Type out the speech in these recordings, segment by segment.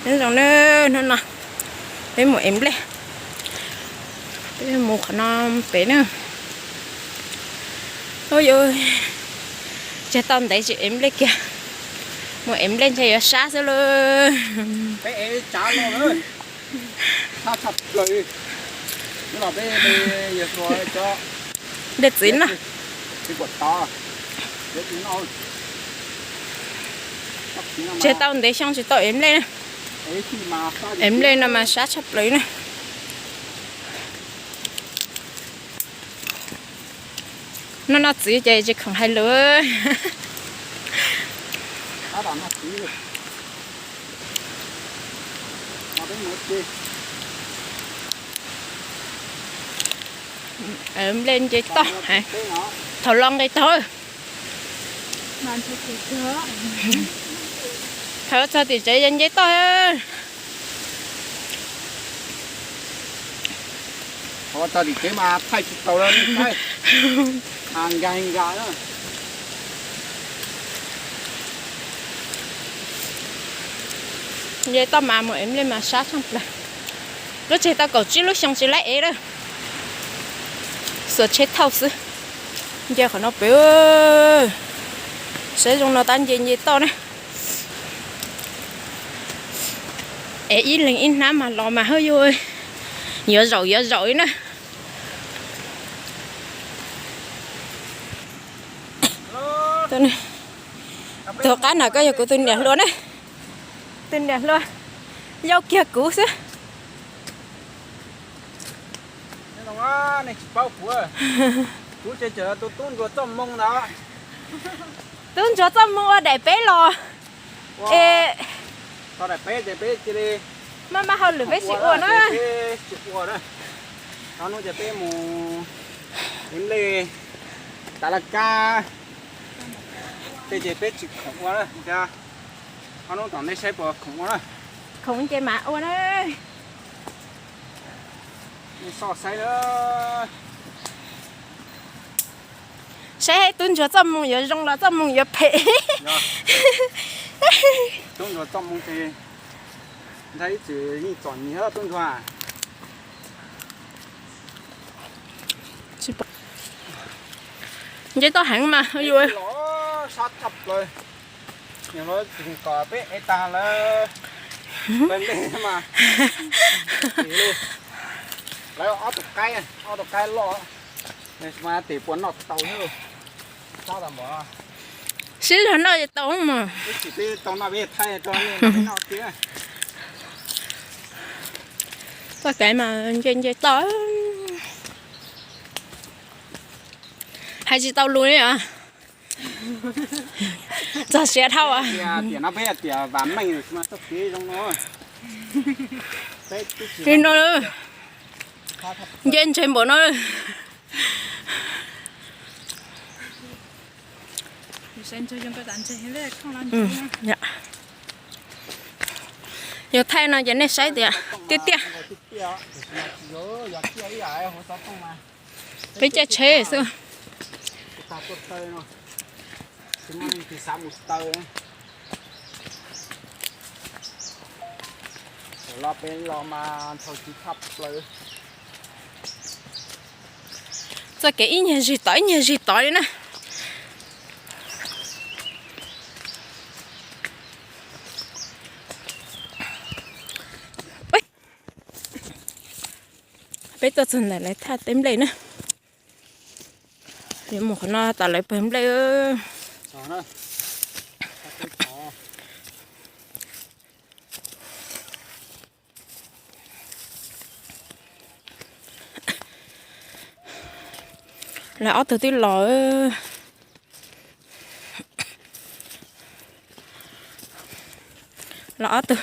Nyob zoo na, hnub no peb mus ev nplej, peb mus qhov no pem na. Ub, tseg tau ntev tsis ev nplej kiag, mus ev nplej ntshe yuav sab xwb lauj. Nplej txiv no, tseg tau ntev xyoo tsis tau ev nplej na. Ev nplej no mas sab tshaj plaws na. Noj noj txiv ces tsis khoom hais lus. Nplej nce toj, thaum los nqis tog. Thaum txog tim tsev nce toj. Thaum txog tim tsev mas thaij tsis tau lawm, nkag nkag na. Nce toj mas mus ev nplej mas sab tshaj plaws. Lub tseg tau kaum tsib lub xyoo tsis laib ev lawm. Xuas tsheb thauj xwb. Nce qhov no pem, saib zoo no tab nce nce toj na. Es ib leeg ib hnab mas los mas hauj yug, yuav zaum yuav zaum li na. Tus qab no koj yog kuv tus niam hluas na. Tus niam hluas yau kiag kuv xwb. Nej tsis paub kuv, kuv ces tus tub ntsuag txoj moo ntawd. Tub ntsuag txoj moo ua daim peb los. Es daim peb ces peb cia li maj maj hauj lwm peb tsis ua na. Peb tsis ua na. Ob hnub ces peb mus ev nplej tas laj kab, tej ces peb tsis khoom ua na. Ob hnub tom nej saib puas khoom ua na. Khoom ces mam ua na. Nej soj saib na. Saib tub ntsuag txoj moo yuav zoo los txoj moo yuav phem. Tub ntsuag txoj moo ces ntshai ib txwm yeej txom nyem tub ntsuag. Nce toj heev mas yus. Sab tshaj plaws. Kom peb ev tag lawm. Lawv ob tug qaib, ob tug qaib loj, mas tes puas noj tau thiab. Sib zog noj ces tau mas. Tau noj peb thaij rau nej noj thiab. Txoj kev mas nce nce toj. Hais tsis tau lus li os. Txog siav dhau. Tiam no peb tias vam meej txoj kev zoo no. Li no, nce ntshe npaum no. Yog thaij no ces nej saib tias tiaj tiaj. Peb caij tsheb xwb. Txoj kev ib nyuag zig tod ib nyuag zig tod li na. Peb tuaj txog ntawm lawv thaj teb nplej na. Yuav mus qhov no tom lawv pawg nplej. Lawv ob tug twb los. Los ob tug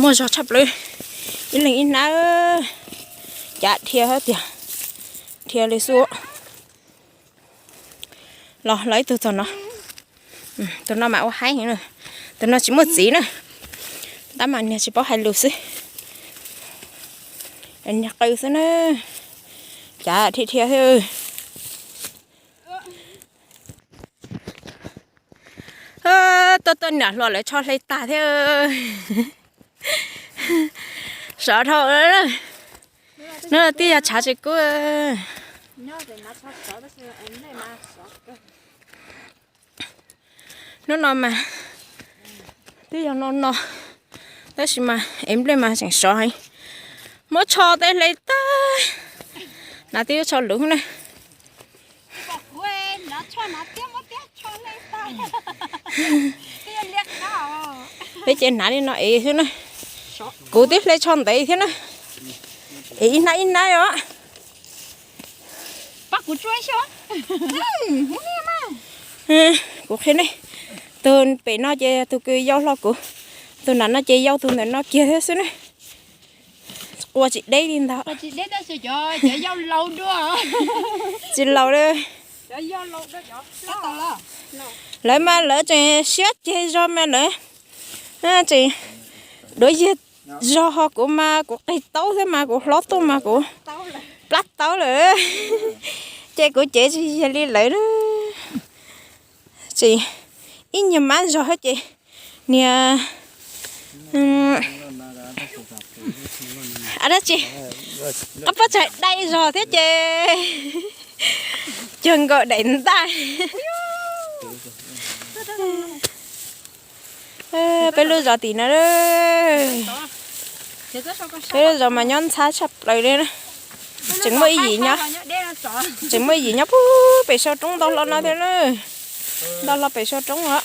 muaj zog tshaj plaws, ib leeg ib hnab, cav dhia hab tiag, dhia li xwb. Los, los ib tug txog no. Tus no mas ua haib, tus no tsis muaj txiv na, tab mas niag tsis paub hais lus xwb. Niag qw xwb na, cav dhia dhia xwb. Tuaj tuaj niam hluas lawv tsho hle tag thiab. Sov dhau. No twb yog tshav tsis kub. Hnub no mas twb yog no no, tab sis mas ev nplej mas tseem sov heev. Muab tsho tej hle tag. Hnav twb yuav tsho luv na. Peb ces hnav li no ev thiab na. Kuv twb hle tsho ntev thiab na. Ev ib hnab ib hnab os. Kuv qhia nej, tus pem no ces tus kws yau hlo kuv, tus nram no ces yau tus ntawm no kiag thiab xwb na. Qua tsis deb li ntag. Tsis laus li. Lawv mas lawv tseem siab ceg zog mas lawv tseem duav yiag zog, ho kuv mas kuv qig taub thiab mas kuv hlob tuaj mas kuv plab taub lawm. Ces kuv cev tsis yiag li lawv na. Tseem ib nyuag mab zog thiab ces niag dab tsi, qab pob tsaig dai zog thiab ces cuag nkaus daim ntaj. Peb lub zos tim no, peb lub zos mas nyob ntxhab tshaj plaws li na. Tseem muaj ib yim nyob, tseem muaj ib yim nyob pug pem sau roob ntau hlo no thiab na. Ntau hlo pem sau roob os.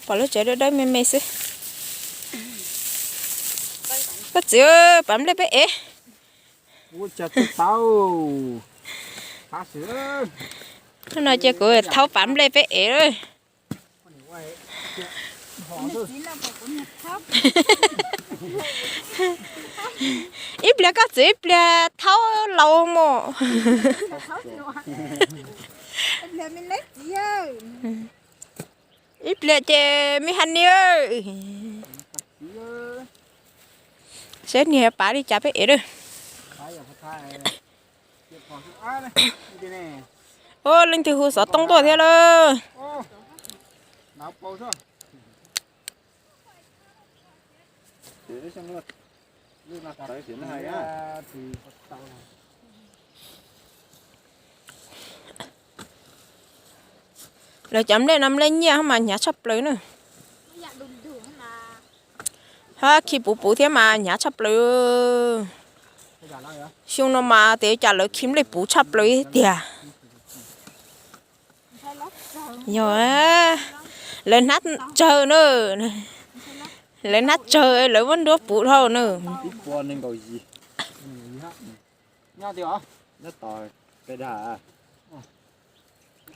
Pom lub tsev dawb dawb me me xwb. Koj txiv, pav nplej peb ev. Hnub no ces kuv thaub pav nplej peb ev. Ib pliag koj txiv ib pliag thaub laus mus. Ib pliag ces me ha niag. Saib niag pav li cas peb ev lawm. Ua leej twg hu xov tooj tuaj thiab lawm. Lawv cov nplej no nplej nyiaj mas hnyav tshaj plaws na. Hab khi puv puv thiab mas hnyav tshaj plaws. Xyoo no mas tias cas lawv khi nplej puv tshaj plaws tiag. Yog lawv hnab tsawg na, lawv hnab tsawg lawv muab nruab puv dhau na.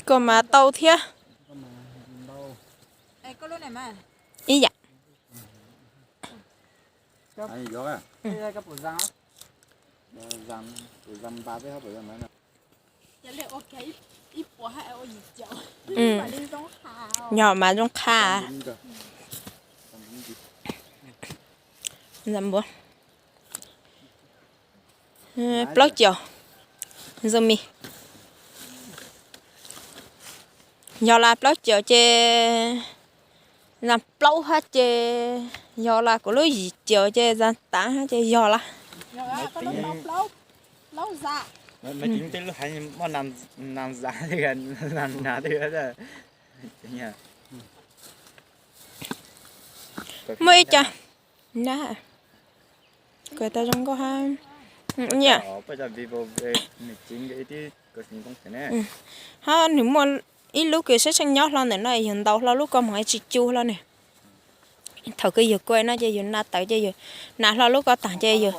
Koj mas tau thiab. Ib yam. Yog mas zoo qha. Plaub caug. Zoo mi. Yog las plaub caug ces zas plaub hab ces, yog las kuv lub yim caug ces zas tav hab ces yog las. Muaj ib co na, kuv tau zoo nkauj hab. Hab nws muaj ib lub kws sab seej nyob hlo ntawm no, yug ntaus hlo lub ko moog tsis cu hlo ne. Thaum kws yug kuaj no ces yug na tawv ces yug na hlo lub ko taag ces yug,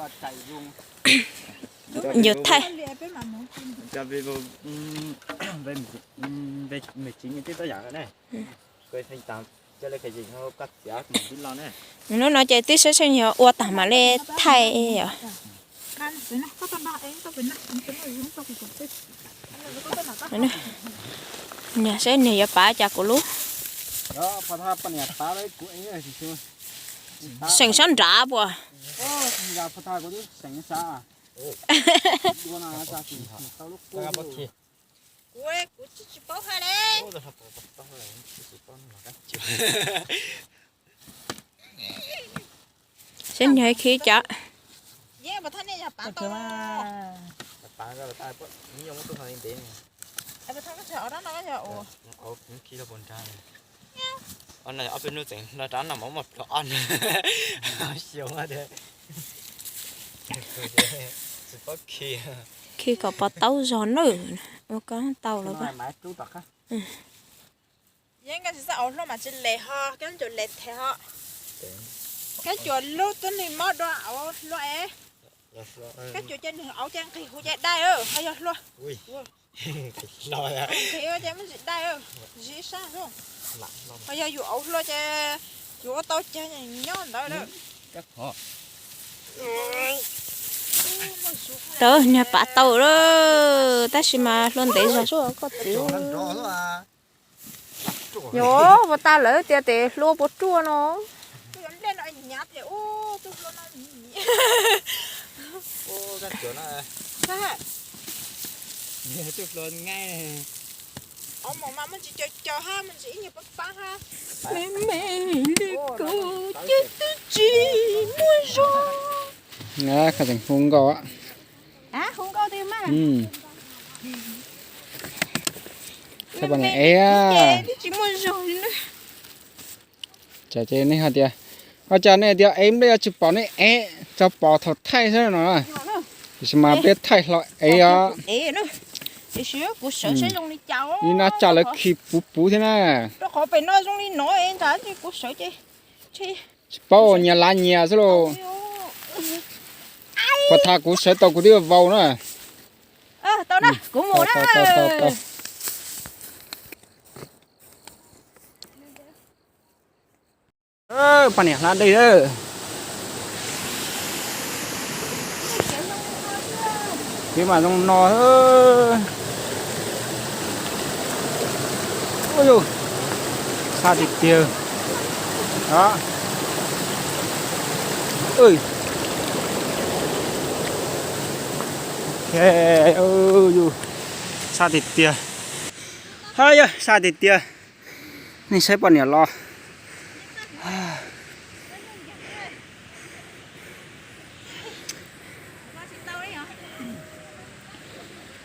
yug thaij. Hnub no ces twb sab seej yog ua taag mam le thaij os. Niag saib niag yuav pav cas kuv lub. Seem sab nrad puas. Kuv, kuv tsis, tsis paub hais li. Saib nws khi cas. Khi kom pov taub zog nawb. Ua koj tau lawm. Yeej nkaj tsis txawj auv hluaj mas tsis les ho, kab cuam les thev ho. Kab cuam lub tub nws mob dua auv hluaj es. Kab cuam ces nws auv ces nqis huv ces dai ho yog hluaj. Nqis ces muaj tsis dai, zib sab xwb. Ho yog yus auv hluaj ces yus ua tau cag nyob ntawd lawm. Tawb niag pav tau lawm, tab sis mas hlua ntev zog xwb koj txiv. Yog puas tas lawv tias tes hlua puas ruaj no. Me me li kuv ces twb tsis muaj zog. Koj tseem hu nkauj. Tsis muaj zog li na. Ces nej hais tias, ua cas nej tias ev nplej yuav tsis pom nej ev, tsuas pom thaum thaij xwb no. Tiam sis mas peb thaij hlo ev os. Kuv sawv saib zoo li cas. Li no tsam lawv khi puv puv thiab na. Rau qhov pem no zoo li no es ntshe kuv sawv ces tsis paub, nyias lav nyias xwb lauj. Puas tas kuv sawv tau kuv twb vau na. Tau na, kuv mus na. Poj niam hla dej lawm. Kev mas zoo no. Ua yus, sab tiag tiag. Yus, sab tiag tiag. Ha yog sab tiag tiag. Nej saib poj niam los.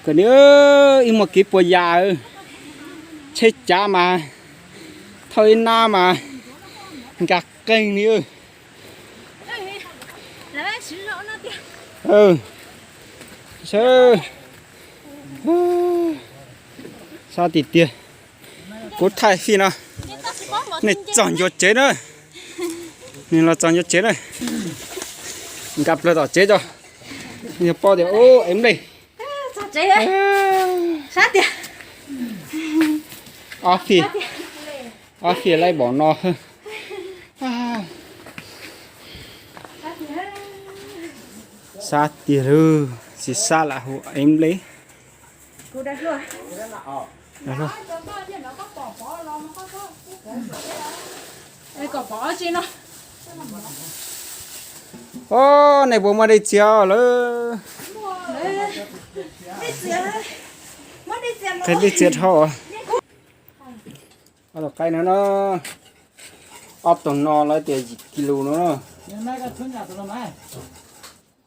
Koj niam, ib muaj kev puas yam, tsheb cav mas thauj ib nab mas nkag qeeg li. Sab tiag tiag. Kuv thaij fij no, nej txog ncua tsev na. Nej los txog ncua tsev na. Nkag plaws tom tsev tso. Yog paub tias ub ev nplej. Ob fij, ob fij laib npaum no. Sab tiag lauj, tsis sab lam hu ev nplej. Os, nej puas muaj dej txias lawm? Qhia dej txias dhau. Ob tug qaib no no, ob tug no lawv tias yim kis lus no na.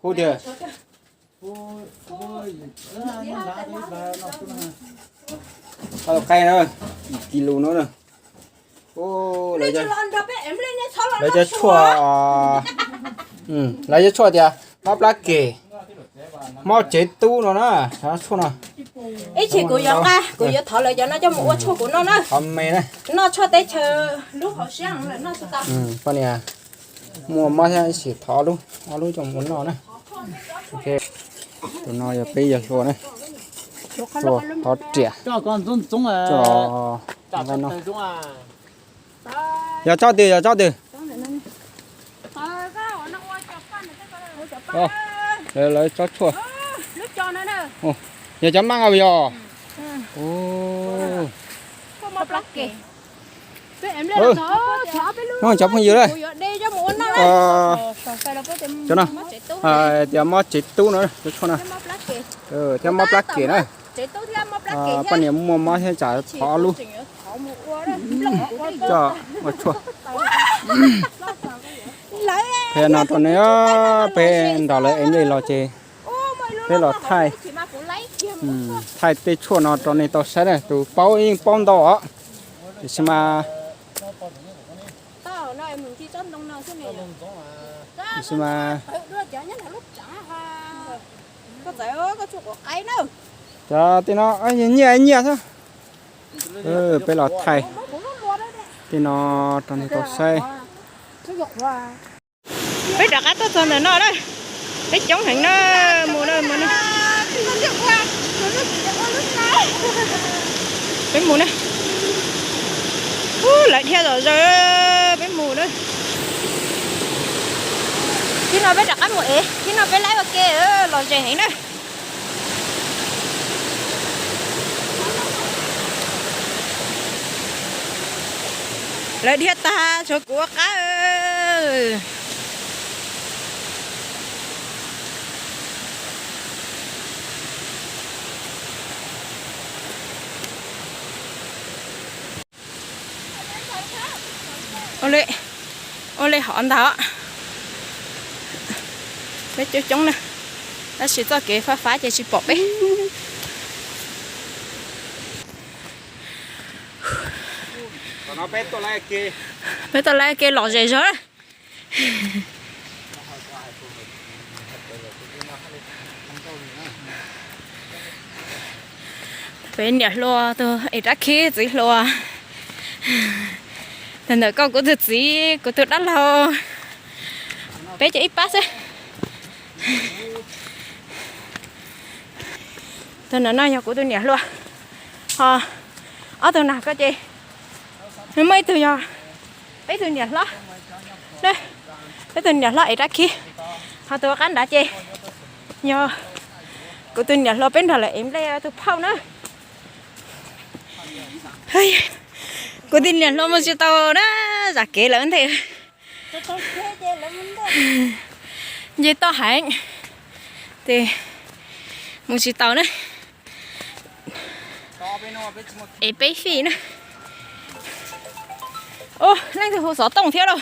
Hu tiag. Ob tug qaib na, yim kis lus no na. Lawv cov tshuaj, lawv cov tshuaj tias mob plab kem, mob tsev tub no na, tshuaj no. Ib chim kuv yuav nqa, kuv yuav thov lawv cov no coj mus ua tshuaj kuv noj na. Thov me na. Noj tshuaj teb chaws lub hauv siab lawm noj tsis tau. Poj niam muaj mob thiab ib chim thov ob lub, ob lub coj mus ua noj na. Tus no yog peb yawg hluas na, hluas hov riam. Yog tsob twg, yog tsob twg? Lawv tsob tshuaj. Yog cov maj nqa yog. Cov phooj ywg, cov no tias mob tsev tub no, cov tshuaj no, thiab mob plab kem na. Poj niam muaj mob thiab tsam thov ob lub coj ua tshuaj. Peb no rau nej, peb nrog lawv ev nplej los ces peb los thaij, thaij tej tshuaj no rau nej tau saib na. Tus paub yeej paub ntau os, tiam sis mas tiam sis mas cov tej no nyiaj nyiaj xwb. Peb los thaij tej no rau nej tau saib. Peb rov qab tuaj txog ntawm no na. Peb coob heev na, mus na, mus na. Peb mus na. Ub, lawv dhia zom zaws, peb mus na. Thib no peb rov qab mus ev, thib no peb laib ua ke, lom zem heev na. Lawv dhia tag tshuav kuv ua qab. Ua li, ua li hov ntag. Peb coob coob na, tab sis txoj kev fab fab ces tsis pom peb. Peb tuaj lawv kev lom zem zog. Peb niam hluas tus ev rab khib, txiv hluas. Tus ntawm koj kuv tus txiv, kuv tus dab laug. Peb cov ib pab xwb. Tus ntawm no yog kuv tus niam hluas, ho ob tug nag ko ces muaj ib tug yog peb tug niam hlob, peb tug niam hlob ev rab khib, ho tus qab nrad ces yog kuv tus niam hluas peb nrog lawv ev nplej tus phauj na. Kuv tus niam hluas mus tsis tau na, zam kev lawm ntej. Nce toj heev, ces mus tsis tau na. Es peb fij na. Ub, leej twg hu xov tooj thiab lauj?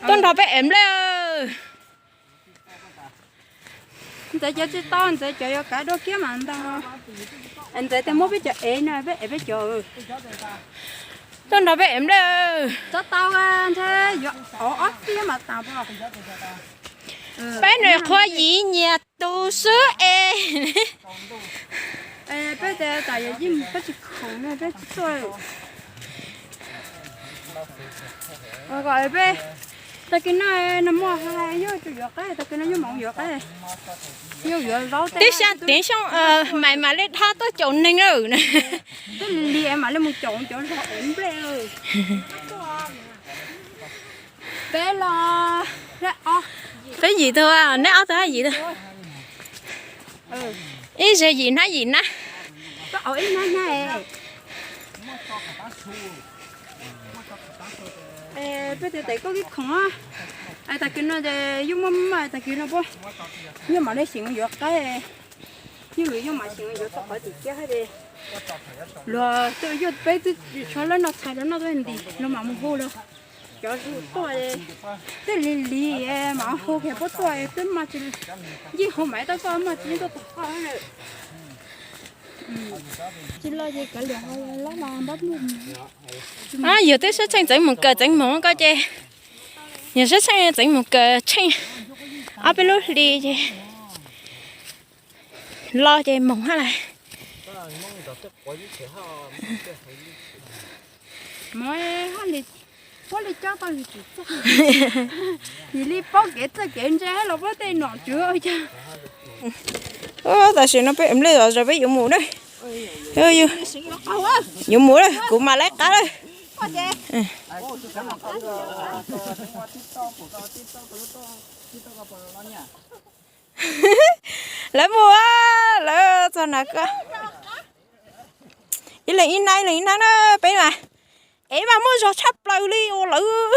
Tuaj nrog peb ev nplej. Ntxeev cov tsis tau, ntxeev cov yuav kav dua kiag mas ntag. Ntxeev tias muab peb cov ev no, peb ev peb cov. Tuaj nrog peb ev nplej. Txhob tau, ntshe yuav ov ob txiab mas tas pom. Peb nws qhua yim nyias tus xwb es. Peb tias tas yog yij peb tsis khoom ne, peb tsis tuaj. Kom peb tag kis no, no muaj hais yog tsis yuav qab, tag kis no yog mam yuav qab, yog yuav zaub tej. Twb xya tiav xyoo mas mam li dhab tuaj caum neeg lawm. Twb li li mam li mus caum cov zog ev nplej. Peb los, peb yim tug, neb ob tug hab yim tug. Ib zeg yim hnab yim na. Peb tias tes koj kib khoom, tag kis no ces yus muaj maj, tag kis no puab, yus mam li xyeem yuav qab, yus lwm yus mam xyeem yuav tau qhov tim kiab hab es. Luag twb yog peb twb tshuav lawv noj txhais los noj tuaj nti, luag mam mus hu los cov zug tuaj, twb lig lig mam hu kiag puab tuaj, twb maj tsis, yij hu mam tau koj, maj tsis yeej tuaj tog koj. Tsis los ces kav liam, los mas npab mus. Yog twb sab tsheej txeev mus kawm txeev moog ko ces, yog sab tsheej txeev mus kawm tsheej ob peb lub hli ces los ces moog hab lawm. Puab li coj tau yus tsis txog, yus li paub kev txawj kev ntse los puab tej nom tswv ua cas. Tam sim no peb ev nplej zom zaws peb yuav mus na. Yuav mus na, kuv mam laib qab lawm. Lawv mus, lawv txog nab ko. Ib leeg ib nab, ib leeg ib nab na, peb mas, ev mas muaj zog tshaj plaws li ua lawv.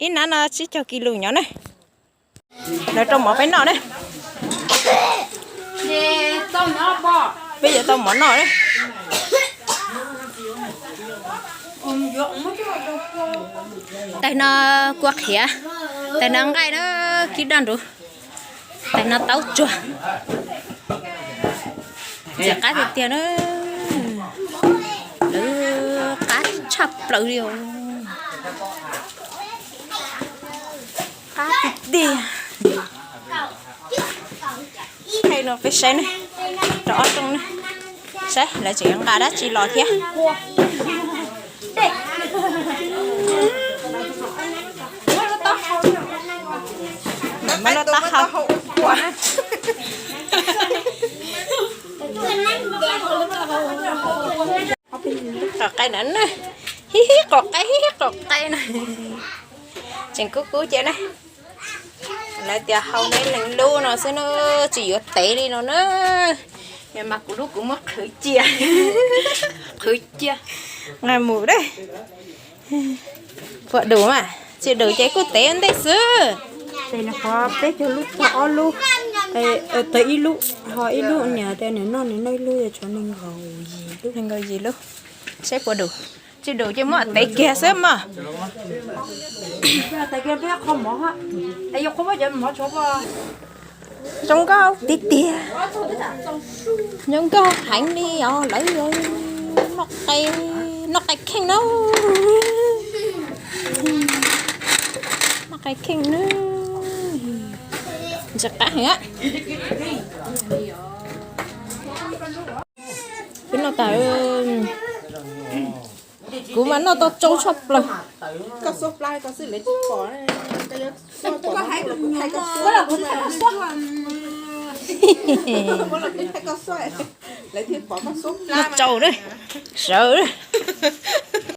Ib nab no tsib caug kis lus nyob na. Lawv rau mov peb noj ne. Peb yuav tau mov noj ne. Tais no kua qhiav, tais no nqaij na, kib daj nruv, tais no taub tsuag. Ntxim qab tiag tiag na. Lawv qab tshaj plaws li os. Qab tiag tiag. Thaij no peb saib ne, rau ob rooj ne. Saib lawv tseem nqa dab tsi los thiab. Muab lub taub hau. Qos qaij na, hib hib qos qaij, hib hib qos qaij na. Tseem kub kub cia na. Lawv tias hau neb lees lub no xwb na, tsis yuav tev li no na. Yog mas kuv lub kuv muab qhwv cia. Qhwv cia. Nqa mus dab. Puas dum mas, tsis dum ces kuj tev ua ntej xwb. Tes nws qhov peb caug lub tag ob lub, tag ib lub, ho ib lub niam tias nws noj nws noj ib lub yuav tshuav nees nkaum yim lub. Nees nkaum yim lub, saib puas dum. Tsis dum ces muab tev kiag xwb mog. Zoo nkauj tiag tiag. Zoo nkauj heev li os lawv. Noj qe, noj qe kheej na. Noj qe kheej na. Ntxim qab heev. Kuv noj tas, kuv mas noj tau tsau tshaj plaws. Noj tsau, sawv.